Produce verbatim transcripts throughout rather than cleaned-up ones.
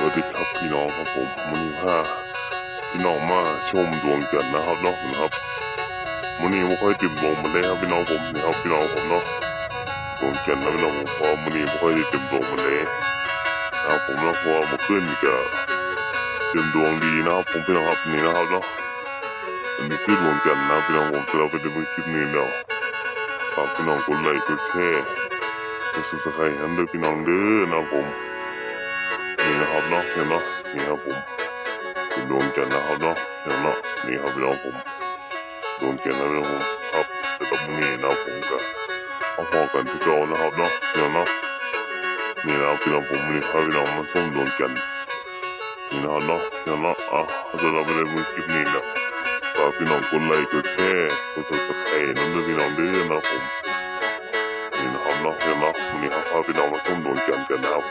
วัสดีครับพี่น้องครับผม มื้อนี้พาพี่น้องมาชมดวงจันทร์นะครับเนาะ นะครับ มื้อนี้บ่ค่อยเต็มดวงปานใดครับพี่น้องผม นี่ครับพี่น้องผมเนาะ ดวงจันทร์นะพี่น้องผม เพราะว่ามื้อนี้บ่ค่อยได้เต็มดวงปานใดนะครับผมเนาะ เพราะว่าเมื่อคืนนี่ก็เต็มดวงดีนะครับผมพี่น้องครับ นี่นะครับเนาะ อันนี้คือดวงจันทร์นะพี่น้องผม สำหรับไปเบิ่งคลิปนี้แล้ว ฝากพี่น้องกดไลค์กดแชร์ กด Subscribe นำเด้อพี่น้องเด้อนะครับผม นี่นะครับเนาะ เห็นเนาะ นี่ครับผม เป็นดวงจันทร์นะครับเนาะ เห็นเนาะ นี่ครับพี่น้องผม ดวงจันทร์นะพี่น้องผม ครับ สำหรับมื้อนี้นะครับผมก็มาพ้อกันคือเก่านะครับเนาะ เห็นเนาะ นี่นะครับพี่น้องผม มื้อนี้พาพี่น้องมาชมดวงจันทร์ นี่นะครับเนาะ พี่น้องเนาะ อ่ะ สำหรับไปเบิ่งคลิปนี้แล้ว ฝากพี่น้องกดไลค์กดแชร์ กด Subscribe นำเด้อพี่น้องเด้อนะครับผม นี่นะครับเนาะ พี่น้องเนาะ มื้อนี้เฮาพาพี่น้องมาชมดวงจันทร์กันนะครับ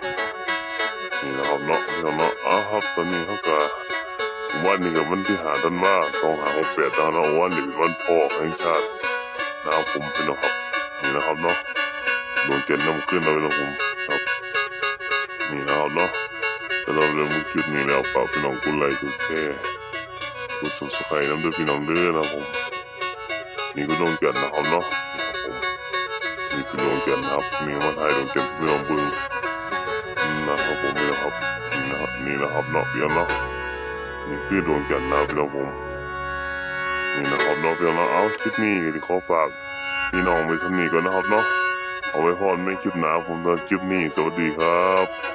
นี่นะครับเนาะ พี่น้องเนาะ อ่ะครับ ตอนนี้เฮาก็ วันนี้ก็วันที่ห้าธันวา สองห้าหกแปดนะครับเนาะ วันนี้เป็นวันพ่อแห่งชาตินะครับผม พี่น้องครับ นี่นะครับเนาะ ดวงจันทร์นำขึ้นแล้วพี่น้องผม ครับ นี่นะครับเนาะ สำหรับเรื่องคลิปนี้แล้ว ฝากพี่น้องกดไลค์กดแชร์ กด Subscribe นำเด้อพี่น้องเด้อนะครับผม นี่คือดวงจันทร์นะครับเนาะ นี่ครับผม นี่คือดวงจันทร์นะครับ นี่มาถ่ายดวงจันทร์ให้พี่น้องเบิ่งนะครับผม นี่นะครับ นี่นะครับ นี่นะครับเนาะ พี่น้องเนาะ นี่คือดวงจันทร์นะครับพี่น้องผม นี่นะครับเนาะ พี่น้องเนาะ เอา คลิปนี้ก็สิขอฝากพี่น้องไว้ส่ำนี้ก่อนนะครับเนาะ เอาไว้พ้อกันใหม่คลิปหน้า ผม สำหรับคลิปนี้ สวัสดีครับ